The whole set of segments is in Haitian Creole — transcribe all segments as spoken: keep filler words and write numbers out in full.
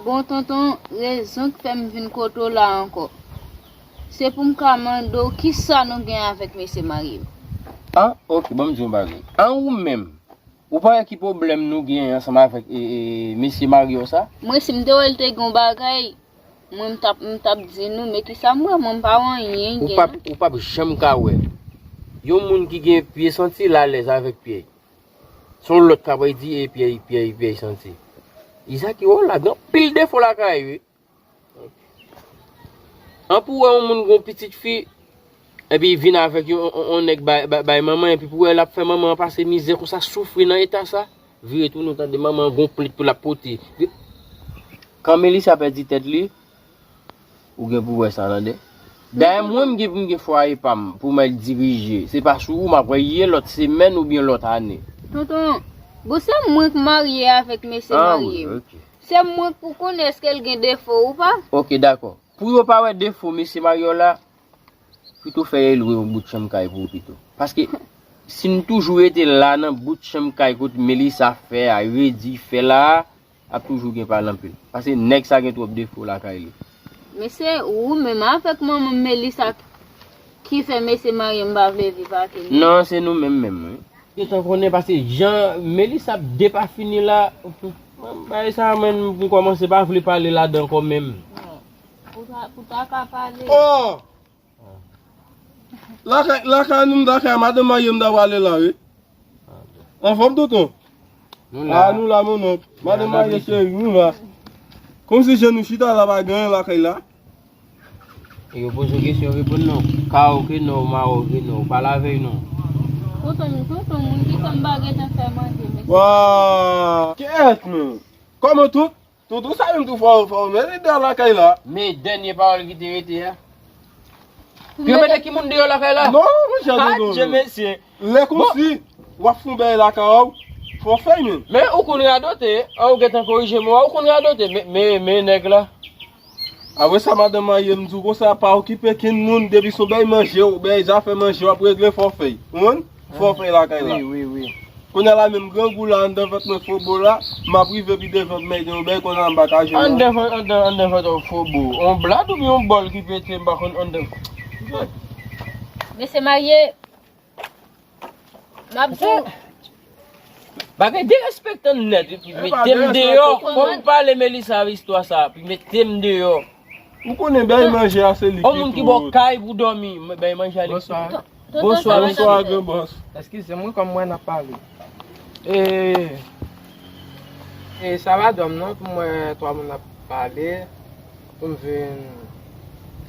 Bon, tonton, rezon k fè m vin kote w la ankò, se pou m ka mande w kisa nou gen avèk mesye marye m. Ah, ok, ban m di w yon bagay. An ou menm, ou pa wè ki pwoblèm nou gen ansanm avèk e, e, mesye marye w sa? Mwen, si m te wè l te gen yon bagay, mwen, m t ap, m t ap di nou, men kisa m wè, mwen, m pa wè anyen. Ou p ap, ou p ap janm ka wè yon moun ki gen pye santi l alèz avèk pye. Se yon lòt k ap redi e pyèy, pyèy, pyèy santi. Izaak, yo, la gen anpil defo lakay, wi. An pou wè yon moun gon pitit fi, epi vin avèk yon, yon, yon nèg bay, bay, bay manman, epi pou wè l ap fè manman an pase mizè konsa, soufri nan eta sa, vire tounen w tande manman an gon plet pou l ap pote. Kan Melissa pèdi tèt li, ou gen pou wè sa, tande. Dayè, mwen, m gen pou m gen fwaye pa m, pou m al dirije. Se pa sou ou m ap wè ye lòt semèn oubyen lòt ane. Tonton, bon, se mwen k marye avèk mesye marye m. Ah, wi, ok. Se mwen k pou konnen èske l gen defo ou pa. Ok, dakò. Pou yo pa wè defo mesye marye w la, pito fè yo lwe yon bout chanm kay pou ou pito. Paske, si n toujou rete la nan bout chanm kay kote Melissa fè a, redi fè la a, ap toujou gen pale anpil. Paske nèg sa gen twòp defo lakay li. Men se ou menm avèk manman Melissa ki fè mesye marye m pa vle viv ak li. Non, se nou menm menm, wi. Gentan konnen, paske jan Melissa ap depafini la, bagay sa, mwen, m kòmanse pa vle pale ladan ankò menm. Pou ta, pou ta ka pale. Oh! Lakay, lakay nou, m lakay madanm marye m ta prale la, wi. Anfòm, tonton? Nou la. Ah, nou la, mon onk. Madanm marye cheri, nou la. Kòmsi jan nou chita la, pa gen anyen lakay la. E yo poze w kesyon, reponn non. Kawo ke non, mawo ke non. Pale avè l non. Tonton, tonton, moun ki fè m pa gentan fè manje, mesye. Wa! Kèt, men. Kòman tout? Tonton, sa menm tou fò, fò, men li deyò lakay la. Men dènye pawòl ki te rete a. Yo mete ki moun deyò lakay la? Non, monchè, tonton. Adje, mesye. Lè kòmsi, w ap fè yon bagay lakay ou, fò fè l, men. Men ou konn radote, an ou gentan korije mo a, ou konn radote, men, men, men nèg la. Apre sa, madanm marye m di w konsa, pa okipe kenn moun, depi se yon bagay manje, yon bagay zafè manje, w ap regle fòfèy. Ou konprann? Fòfèy lakay la. Wi, wi, wi. Kounye a la menm grangou la anndan vant mwen fobo la, m ap rive pi devan pou m ede yon bagay kounye a m pa ka jwenn. Anndan vant, anndan, anndan vant yon fobo. Yon blad oubyen yon bòl ki pete, m pa konn anndan. Mesye marye, m ap di w. Bagay derespektan nèt, epi mete m deyò. Fò m pale Melissa avè istwa sa, epi mete m deyò. Ou konnen bay manje a se li ki pou. Yon moun ki ba w kay pou dòmi, bay manje a li. Bonswa. Bonswa, mesye. Bonswa, gran bòs. Eskize mwen, kòm mwen n ap pale. E, e sa pa dòm non, pou mwen twa moun ap pale. Pou m vin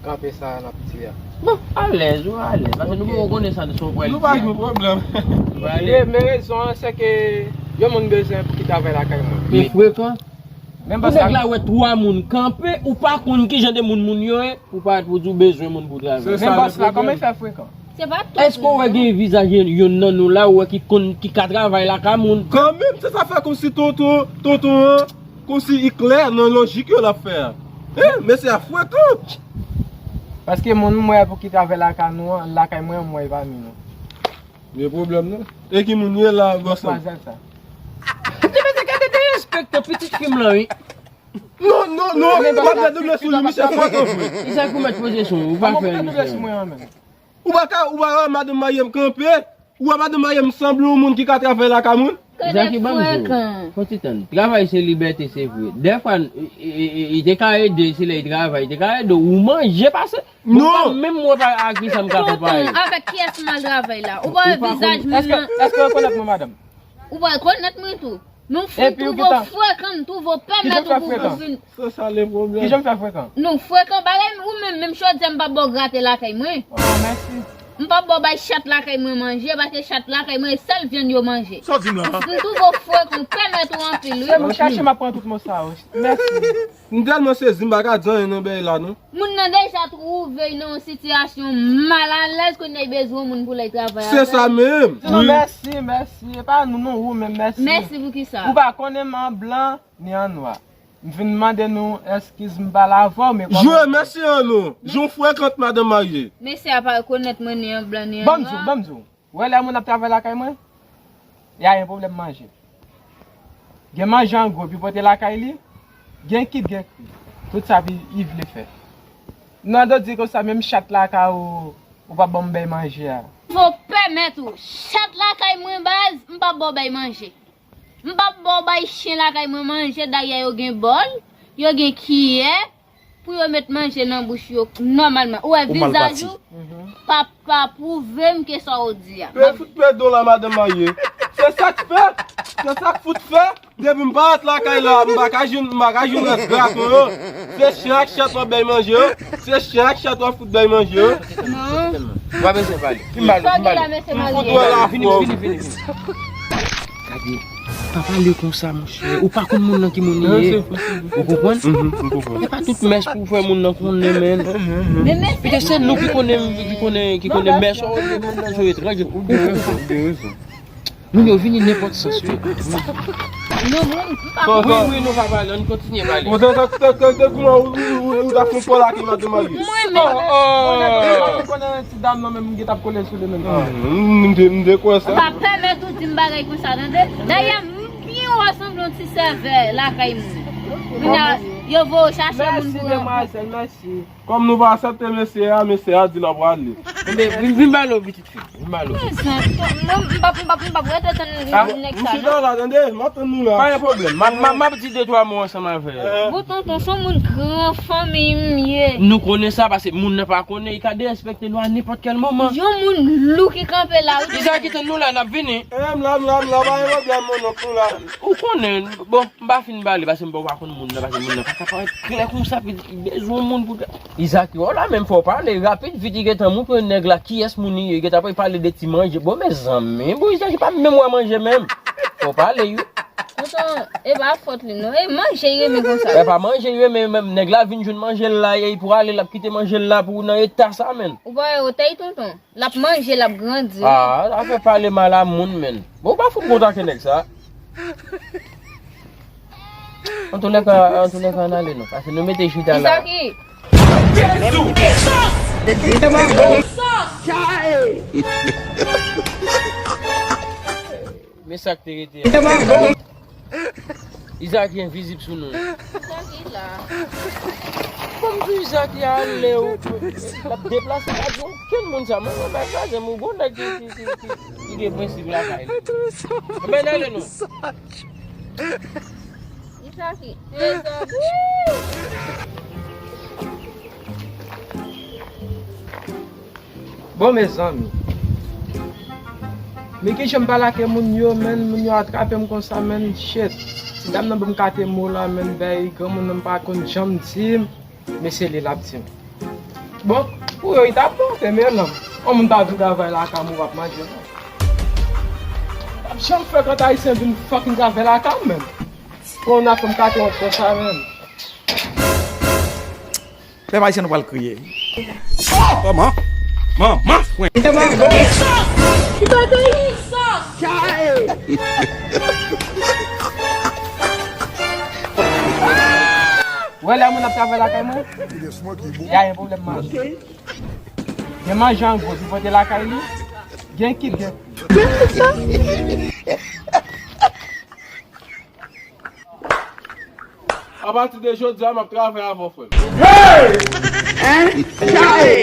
kanpe sa n ap di a. Bon, alèz, ou alèz. Paske nou poko konnen sa nou sou pral di a. Nou pa gen pwoblèm. E, men rezon an, se ke yon moun bezwen pou ki travay lakay mwen. Li frekan. Menm pou nèg la wè twa moun kanpe, ou pa konn ki jan de moun moun yo ye, pou parèt pou di w bezwen moun pou travay. Men bòs la, kòman l fè frekan? Se pa tout moun. Èske w wè gen vizaj yonn nan nou la, ou wè ki konn, ki ka travay lakay moun? Kanmenm, se sa fè kòmsi tonton, tonton an, kòmsi li klè nan lojik yo l ap fè a. Hein, mesye a frekan. Paske moun m wè pou ki travay lakay nou an, lakay mwen, m wè pami nou. Gen pwoblèm non. E ki moun ye la, bòs lan? Demwazèl sa. Ti mesye gade derespektan pitit fi m lan, wi. Non, non, non, w ap gade m sou li, misye frekan vre. Kisa ki pou mèt poze sou ou, ou pa fè misye. Ou pa ka, ou pa wè madanm marye m kanpe, ou wè madanm marye m sanble yon moun ki ka travay lakay moun. Zaki, ban m di w, fò ti tann. Travay se libète, se vre. Dèfwa, li te ka ede, se lè li travay, li te ka ede w manje pase. Non. Ou pa menm wè pa a kisa m ka konpare. Tonton, avèk kiyès m al travay la? Ou pa wè vizaj moun nan? Èske, èske w rekonèt mwen, madanm? Ou pa rekonèt mwen tou. Nou fin twouve w frekan, m twouve w pèmèt ou pou vin. Se sa le pwoblèm. Kijan m fè frekan? Nou frekan, bagay ou menm, menm chodyè m pa ba w grate lakay mwen. Oh, mèsi. M pa ba w bay chat lakay mwen manje, paske chat lakay mwen, e sèl vyann yo manje. Sa w di m la? M twouve w frekan, ou pèmèt ou anpil, wi. Se mwen chache, m ap pran tout mo sa yo. Mèsi. M tèlman sezi, m pa ka di anyen nan bagay la, non. Moun nan deja twouve l nan yon sitiyasyon malalèz, kounye a l bezwen yon moun pou l al travay avè l. Se sa menm. Wi. Mèsi, mèsi. E pa nou, non, ou menm, mèsi. Mèsi pou kisa? Ou pa konnen m an blan, ni an nwa. M vin mande nou eskiz, m pale avè w, men kòman. Jwe, mèsi an nou. Jan w frekan madanm marye. Mesye a pa rekonèt mwen ni an blan, ni an nwa. Ban m di w, ban m di w. Ou wè lè moun ap travay lakay mwen, y a yon pwoblèm manje. Gen manje an gwo pou pote lakay li, Gen kit, gen kri. Tout sa pi, i vle fè. Nando di konsa, menm chat lakay ou, ou pa ban m bèy manje a. Fò pèmèt ou. Chat lakay mwen baz, m p ap ba w bèy manje. M p ap ba w bay chen lakay mwen manje, dayè yo gen bòl, yo gen kiyè, pou yo met manje nan bouch yo nòmalman. Ou wè vizaj ou, pa, pa pwouve m ke sa w di a. Pe fout pèdi w la, madanm marye. Se sa k fè, se sa k fout fè. Depi m parèt lakay la, m pa ka jwenn, m pa ka jwenn rès graton yo. Se chen ak chat w ap bay manje yo. Se chen ak chat w ap fout bay manje yo. Non. W pa bezwen pale. Vin ba l, vin ba l. Sa w gen la, mesye marye? Vini, vini, vini, vini. Gade, pa pale konsa, monchè. Ou pa konn moun nan ki moun li ye. Ou konprann? Mhm, m konprann. E pa tout mès pou fè moun nan konnen, men. Men, men, pito se nou ki konnen, ki konnen, ki konnen mès, ou moun nan yo etranje. Ou gen rezon, ou gen rezon. Moun yo vini nenpòt sans yo. Non, moun, m pa... Wi, wi, nou ka pale, ann kontinye pale. Bon, se sa, se, se, se kouman ou, ou, ou, ou ta fè fò la ki madanm marye. Mwen menm. Oh, oh. Bon, nèg, ou konnen ti dam nan menm, m gen t ap kole sou li menm. Ah, m, m te, m te kwè sa. Pa pèmèt ou di m bagay konsa, tande? Dayè, m byen wè sanble yon ti sèvè lakay moun. Kounye a, yo voye w chache moun pou... Mèsi, demwazèl, mèsi. Kòm nou pa aksepte mesye a, mesye a di l ap prale. Vin, vin, vin ba l, pitit fi. Vin ba l. Mezanmi, mwen, m p ap, m p ap, m p ap rete tann nèg sa, non. M chita la, tande, m ap tann nou la. Pa gen pwoblèm. M ap, m ap, m ap di de twa mo ansanm avè l. Bon, tonton, se yon moun gran fanmi m ye. Nou konnen sa, paske moun nan pa konnen, li ka derespekte nou a nenpòt kèl moman. Yon moun lou ki kanpe la, wi. Iza, ki tann nou la, n ap vini. Eh, m la, m la, m la, pa gen pwoblèm, mon onk, nou la. Ou konnen, bon, m pa fin pale, paske m pa konn moun nan, paske moun nan pa ka parèt klè konsa, pi li bezwen moun pou... Iza ki wè w la, menm fò w pale rapid, vit li gentan montre nèg la kiyès moun li ye, li gentan ap pale de ti manje. Bon, mezanmi, bon, Iza ki pa menm wè manje menm. Fò w pale, wi. Tonton, e pa fòt li, non. E manje li renmen konsa. E pa manje li renmen, menm nèg la vin jwenn manje l la, e pou ale, l ap kite manje l la pou nan eta sa, menm. Ou pa wè otèy, tonton? L ap manje, l ap grandi. Ah, afè pale mal a moun, menn. Bon, ou pa fout kontan ke nèg sa. Antoulèka, antoulèka, ann ale non. Paske nou mete chita la. Isaki! Men sa k te rete a. Iza ki envizib sou nou. Iza ki la. Kòm si Iza ki ale, ou, l ap deplase, pa di okenn moun sa. Mwen, mwen pa kraze m, ou gon nèg ki, ki, ki, ki, ki gen prensip lakay li. Anben, n ale non. Iza ki, Iza ki. Bon, mezanmi. Men kijan m pale ak moun yo, menn, moun yo atrape m konsa, menn, shit. Ti dam nan ban m kate mo la, menn, bay granmoun nan m pa konn janm di m, men se li l ap di m. Bon, pou yo, li t ap bon, te men non. Yon moun ta vin travay lakay mwen, w ap manje, non. P ap janm fè kòt ayisyen vin fucking travay lakay mwen, menn. Pou yon nèg fè m kate wont konsa, menn. Pèp ayisyen nou pral kriye. Oh, manman! Manman! Fwen. Wè lè moun ap travay lakay mwen? Ya, gen pwoblèm manje. Gen manje an gwo pou pote lakay li. Gen kit, gen... Apati de jodi a, m ap travay avè w, frè m. Hey! Hein? Chae!